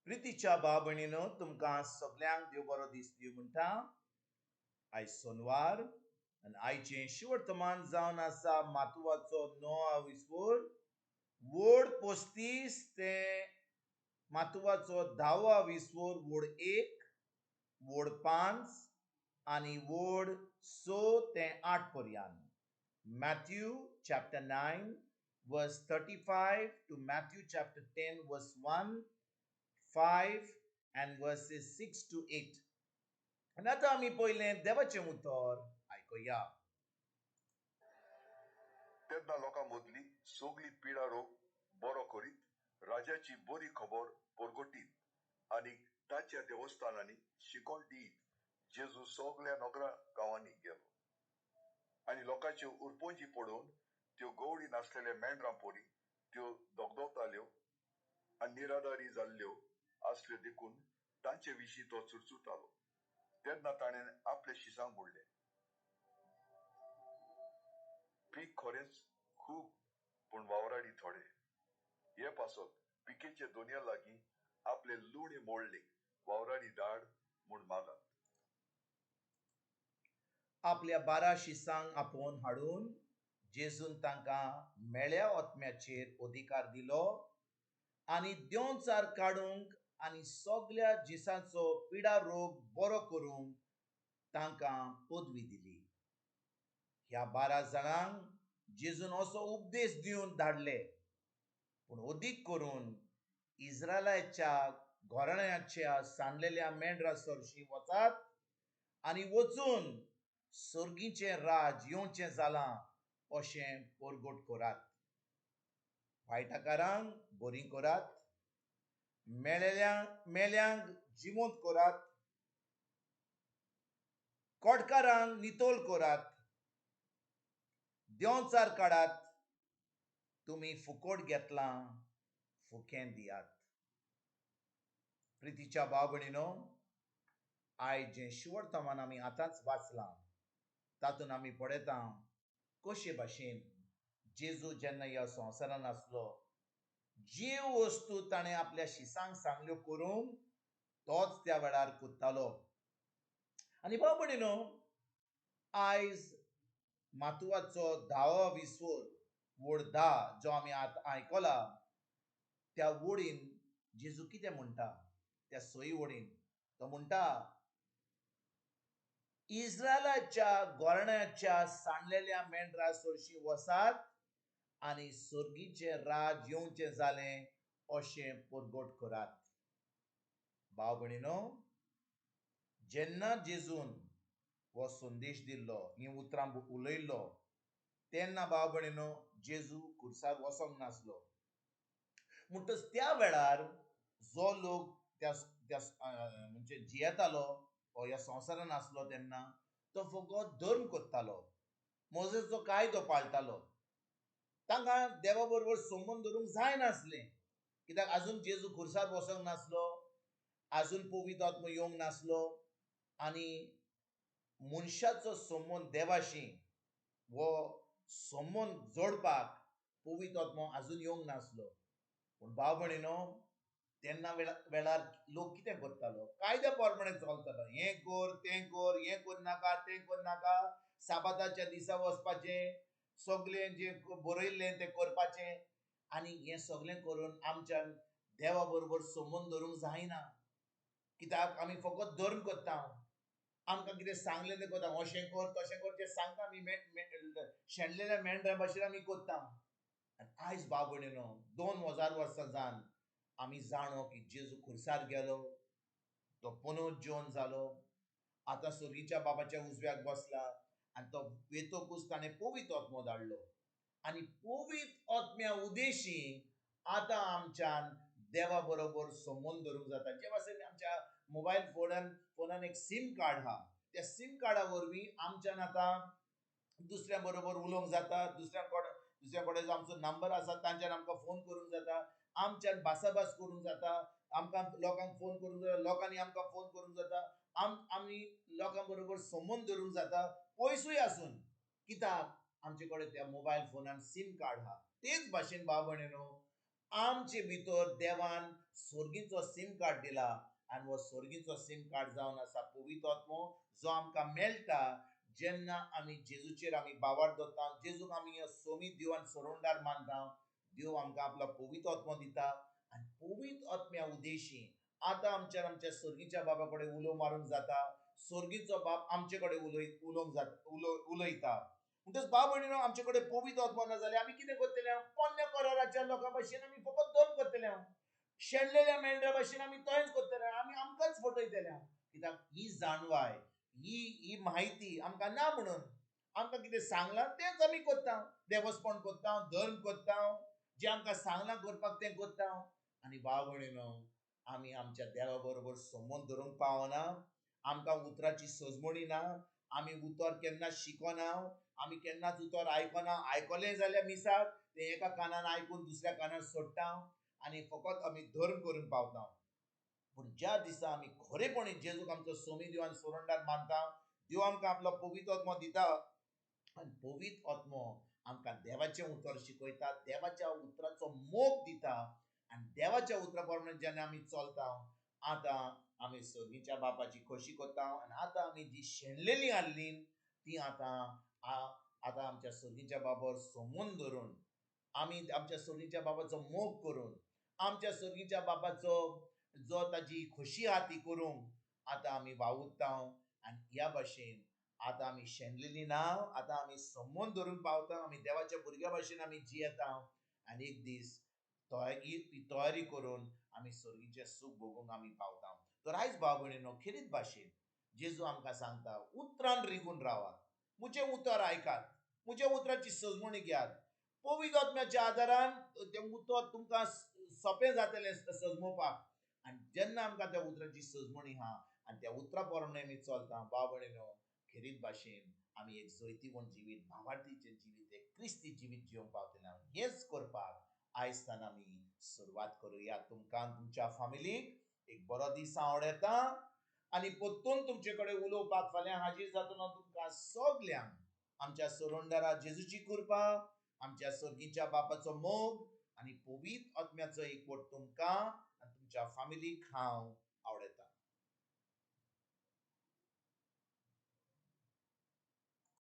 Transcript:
प्रितीच्या भाव भयणीनो, तुमकां सगल्यांक देव बरो दीस दिवं म्हणटा. आयज सोनवार आनी आयचें शिवर्तमान जावन आसा मातुवाचो 9 विस्वोर वोड 35 ते मातुवाचो 10 विस्वोर वोड 1 वोड 5 आनी वोड 6 ते 8 पर्यंत. Matthew chapter 9 verse 35 to Matthew chapter 10 verse 1, 5 and verses 6 to 8. आनी आतां आमी पयलें देवाचें उतर आयकुया. तेन्ना लोकां मदली सगली पिडा रोग बरो करीत राजाची बरी खबर परगटीत आनी ताच्या देवस्थानांनी शिकोण दीत जेजू सगल्या नगरा गांवांनी गेलो आनी लोकांच्यो उरपोंजी पडोवन त्यो गवळी नासलेल्या मेंढरां परी त्यो दगदगताल्यो आनी निराधारी जाल्ल्यो आसल्यो देखून तांचे विशीं तो चुरचुरतालो. तेन्ना ताणें आपल्या शिसांक म्हणलें, पीक खरेंच खूब पूण वावराडी थोडे. हे पासत पिकेचे दोनया लागीं आपले लुणी मोडलेक वावराडी धाड म्हूण मागात. आपल्या 12 शिसांक आपोवन हाडून जेजून तांकां मेळ्या आत्म्याचेर अधिकार दिलो आनी देंवचार काडूंक आनी सगल्या जिसांचो पिडा रोग बरो करूंक तांकां पदवी दिली. ह्या 12 जाणांक जेजून असो उपदेश दिवन धाडले, पूण अदीक करून इस्रायलाच्या घराण्याच्या सांडलेल्या मेंढरा सरशी वचात आनी वचून सर्गीचें राज येवचें जालां अशें परगट करात. वायटाकारांक बरीं करात, मेल्यांक जिवंत करात, कोटकारांक नितळ करात, देंवचार काडात, तुमी फुकट घेतलां फुकें दियात. प्रितीच्या भाव भयणीनो, आयज जें शिवर्तमान आमी आतांच वाचलां तातूंत आमी पळयता कशे भाशेन जेजू जेन्ना ह्या संवसारान आसलो, जे वस्तू ताणें आपल्या शिसांक सांगल्यो करूंक तोच त्या वेळार करतालो. आनी भाव भयणीनो, आयज मातुवाचो 10 विस्वोर वोड 10 जो आमी आतां आयकला त्या वोडीन जेजू कितें म्हणटा, त्या सोयी वोडीन तो म्हणटा, इस्रायलाच्या गोरण्याच्या सांडलेल्या मेंढरा सरशी वसात आनी सर्गीचें राज येवचें जालें अशें परगट करात. भाव भयणीनो, जेन्ना जेजून हो संदेश दिल्लो, हीं उतरां उलयल्लो, तेन्ना भाव भयणीनो जेजू खुर्सार वचोंक नासलो. म्हणटच त्या वेळार जो लोक त्या म्हणजे जियेतालो हो ह्या संवसारान आसलो तेन्ना तो फकत धर्म करतालो, मोजेचो कायदो पाळटालो. तांकां देवा बरोबर संबंद धरूंक जायनासलें, कित्याक आजून जेजू खुर्सार वचोंक नासलो, आजून पवित्र आत्मो येवंक नासलो आनी मनशाचो संबंद देवाशी हो संबंद जोडपाक पवित्र आत्मो आजून येवंक नासलो. पूण भाव भयणीनो, तेन्ना वेळार लोक कितें करतालो, कायद्या प्रमाणे चलतालो. हें कर, तें कर, हें करनाका, तें करनाका, साबाताच्या दिसा वचपाचें, सगळें जें बरयल्लें तें करपाचें आनी हें सगळें करून आमच्यान देवा बरोबर संबंद धरूंक जायना, कित्याक आमी फकत धर्म करता. आमकां कितें सांगलें तें करता, अशें कर तशें कर, जें सांगता आमी शेणलेल्या मेंढरा भाशेन आमी करता. आनी आयज भाव भयणीनो, 2000 वर्सां जावन आमी जाणो की जेजू खुर्सार गेलो, तो पुनर्जीवन जालो, आतां सर्गीच्या बाबाच्या उजव्याक बसला आनी तो वेतकूच ताणें पवित्र आत्मो धाडलो आनी पवित्र आत्म्या उदेशी आतां आमच्यान देवा बरोबर संबंद धरूंक जाता. जे भाशेन आमच्या मोबायल फोनान एक सीम कार्ड आहा, त्या सीम कार्डा वरवीं आमच्यान आतां दुसऱ्या बरोबर उलोवंक जाता, दुसऱ्या कडेन जो आमचो नंबर आसा तांच्यान आमकां फोन करूंक जाता, आमच्यान भासाभास करूंक जाता, आमकां लोकांक फोन करूंक जाता, लोकांनी आमकां फोन करूंक जाता, आमी लोकां बरोबर संबंद धरूंक जाता पयसूय आसून, कित्याक आमचे कडेन त्या मोबायल फोनान सीम कार्ड आहा. तेच भाशेन भाव भयणीनो, आमचे भितर देवान सोर्गीचो सीम कार्ड दिला आनी हो सोर्गीचो सीम कार्ड जावन आसा पवित्र आत्मो, जो आमकां मेळटा जेन्ना आमी जेजूचेर आमी बावार दवरता, जेजूक आमी सोमी देवान सोरोंडार मानता. देव आमकां आपलो पवित्र आत्मो दिता आनी पवित्र आत्म्या उद्देशी आतां आमच्या आमच्या सोर्गीच्या बाबा कडेन उलो मारूंक जाता. सोर्गीचो बाप आमचे कडेन उलोवंक जाता, उलयता. म्हणटच भाव भयणीनो, आमचे कडेन पवित्र आत्मो ना जाल्यार आमी कितें करतले? पोन्न्या कराराच्या लोकां भशेन आमी फकत धर्म करतले, शेणलेल्या मेंढरा भशेन आमी तोंच करतले, आमी आमकांच फटयतले. कित्याक ही जाणवाय, ही ही म्हायती आमकां ना म्हणून आमकां कितें सांगलां तेंच आमी करता. देवस्पण करता, धर्म करता, जें आमकां सांगलां करपाक तें करता. आनी भाव भयणीनो, आमी आमच्या देवा बरोबर संबंद धरूंक पावना. आमकां उतराची सजमणी ना, आमी उतर केन्ना शिकना, आमी केन्नाच उतर आयकना. आयकलें जाल्यार मिसाक तें एका कानान आयकून दुसऱ्या कानान सोडटा आनी फकत आमी धर्म करूंक पावता. पूण ज्या दिसा आमी खरेपणी जेजूक आमचो सोमी देवान सोरंडार मानता, देव आमकां आपलो पवित्र आत्मो दिता आनी पवित्र आत्मो आमकां देवाचें उतर शिकयता, देवाच्या उतराचो मोग दिता आनी देवाच्या उतरा प्रमाणे जेन्ना आमी चलता, आतां आमी सर्गीच्या बापाची खोशी करता. आनी आतां आमी जी शेणलेली आहली ती आतां आतां आमच्या सर्गीच्या बाबार सोमून धरून आमी आमच्या सर्गीच्या बाबाचो मोग करून आमच्या सर्गीच्या बाबाचो जो ताजी खोशी आहा ती करूंक आतां आमी वावुरता. आनी ह्या भाशेन आतां आमी शेणलेली ना, आतां आमी संबंद धरूंक पावता, आमी देवाच्या भुरग्या भाशेन आमी जियेता आनी एक दीस तयारी करून आमी सर्गीचें सूख भोगूंक आमी पावता. तर आयज भाव भयणीनो, खेरीत भाशेन जेजू आमकां सांगता, उतरान रिगून रावात, म्हजें उतर आयकात, म्हज्या उतराची सजमणी घेयात. पवित्र आत्म्याच्या आदारान तें उतर तुमकां सोंपें जातलें सजमोवपाक. आनी जेन्ना आमकां त्या उतराची सजमणी आहा आनी त्या उतरा प्रमाणे आमी चलता, भाव भयणीनो, खेरीत भाशेन आमी एक जैतिवंत जिवीत, भावार्थीचें जिवीत, एक क्रिस्ती जिवीत जिवंक पावतले. हेंच करपाक आयज आमी सुरवात करुया. तुमकां तुमच्या फामिलीक एक बरो दीस आवडटा आनी परतून तुमचे कडेन उलोवपाक फाल्यां हाजीर जातना तुमकां सगल्यांक आमच्या सोरोंडारा जेजूची कृपा, आमच्या सर्गीच्या बापाचो मोग आनी पवित्र आत्म्याचो एकवट तुमकां आनी तुमच्या फामिलीक हांव आवडटा.